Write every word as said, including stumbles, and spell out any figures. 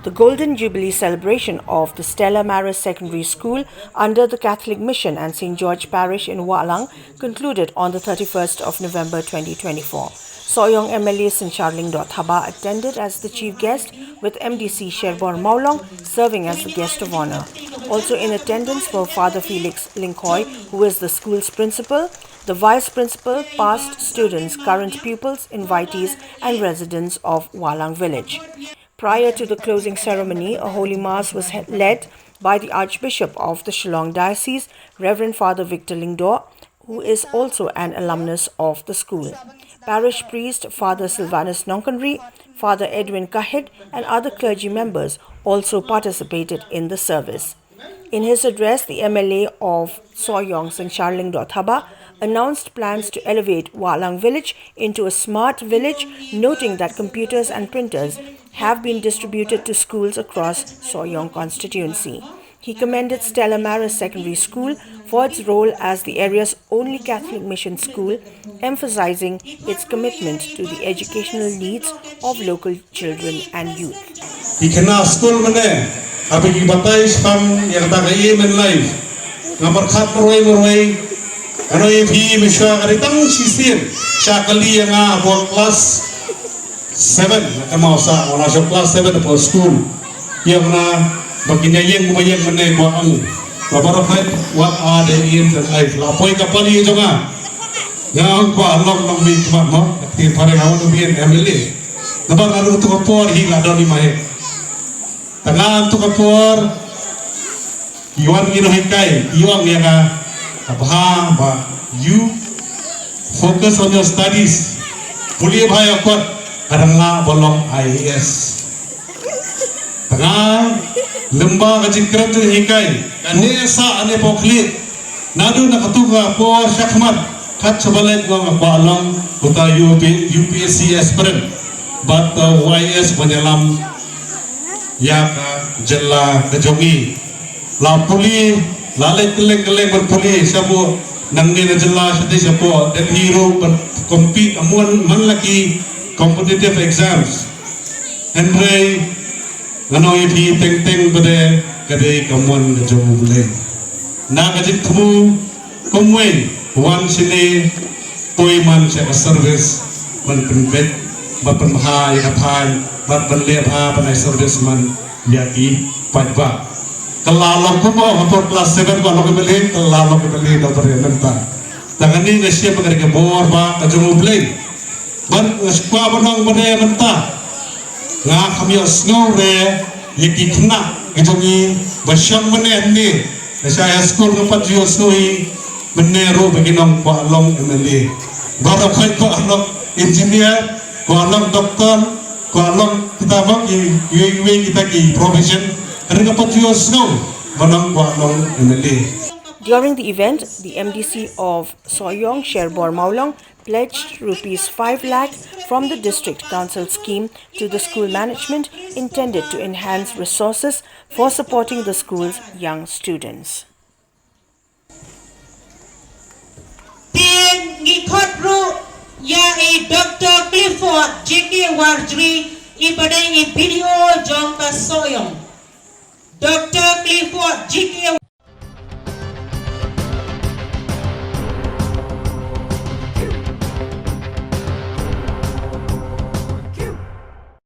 The Golden Jubilee celebration of the Stella Maris Secondary School under the Catholic Mission and Saint George Parish in Wahlang concluded on the thirty-first of November twenty twenty-four. Sohiong M L A Synshar Lyngdoh Thabah attended as the chief guest, with M D C Sherbor Mawlong serving as the guest of honor. Also in attendance were Father Felix Lyngkhoi, who is the school's principal, the vice principal, past students, current pupils, invitees, and residents of Wahlang village. Prior to the closing ceremony, a holy mass was he- led by the Archbishop of the Shillong Diocese, Reverend Father Victor Lyngdoh, who is also an alumnus of the school. Parish priest Father Silvanus Nongkynrih, Father Edwin Kahit, and other clergy members also participated in the service. In his address, the M L A of Sohiong, Synshar Lyngdoh Thabah, announced plans to elevate Wahlang village into a smart village, noting that computers and printers have been distributed to schools across Sohiong constituency. He commended Stella Maris Secondary School for its role as the area's only Catholic mission school, emphasizing its commitment to the educational needs of local children and youth. Ki khynnah skul mynne, haba ki batai shaphang ïa kata ka aim in life, nga pyrkhat marwei marwei. Nga ong ïa phi, mynshuwa ka dei tang shisien sha kali ïa nga hapoh class seven, nga kynmaw sa, nga la shong class seven hapoh skul. Ïa nga ba kin ïeng ba ïeng mynne, kwah ong, ba baroh khoit, what are the aims in life? La poi ka pali jong nga. Nga ong, kwah long nongmih khmat mo, ka ktien phareng, I want to be an M L A. Namar naduh tu ka por hi la don i ma he. Tang naduh tu ka por, ki wan ki nonghikai, ki ong ïa nga, ka bha ba you focus on your studies. Pule bha ïa kot, ka dang lah ba long I A S. Tang lyngba ka jingkren jinghikai, kane sa ane pok khlieh. Naduh na katu ka por shakhmat, kat sha ba leit nga kwah long uta U P, U P S C aspirant bad, uh, Y A S ban ïalam ïa ka jylla ka jong ngi. La pule, la leit kylleng kylleng ban pule shapoh nangne na jylla, shatei shapoh Delhi ruh ban compete amon man la ki competitive exams. Hynrei ngan ong ïa phi, teng teng pat de ka dei ka mon ka jong U Blei. Na ka jingthmu kumwei, wan shane, poi man sha ka service, ban pynbeit, ban pynbha ïa ka thaiñ, ban pynleh bha ban ai service man ïa ki paidbah. Ka la long kumba hapoh class seven ka long M L A, ka la long M L A na ba re mynta. Tang kane nga shem ba ka dei ka bor ba ka jong U Blei. Ban, nga sngewbha ban ong ba re mynta, nga kham ïohsngew re ïa ki khynnah ka jong ngi ba shong mynne hangne. Nga sha high school nga pat ju ïohsngew hi mynne ruh ba ki ong kwah long M L A. Baroh khoit kwah long engineer, kwah long doctor, kwah long kita ba ki, iwei iwei kita ki profession. Ka dei nga pat ju ïohsngew ban ong kwah long M L A. During the event, the M D C of Sohiong, Sherbor Mawlong, pledged rupees five lakh from the District Council scheme to the school management, intended to enhance resources for supporting the school's young students. Te ngi khot ruh ïa i Doctor Clifford J K Warjri, i ba dei i B D O jong ka Sohiong. Doctor Clifford J K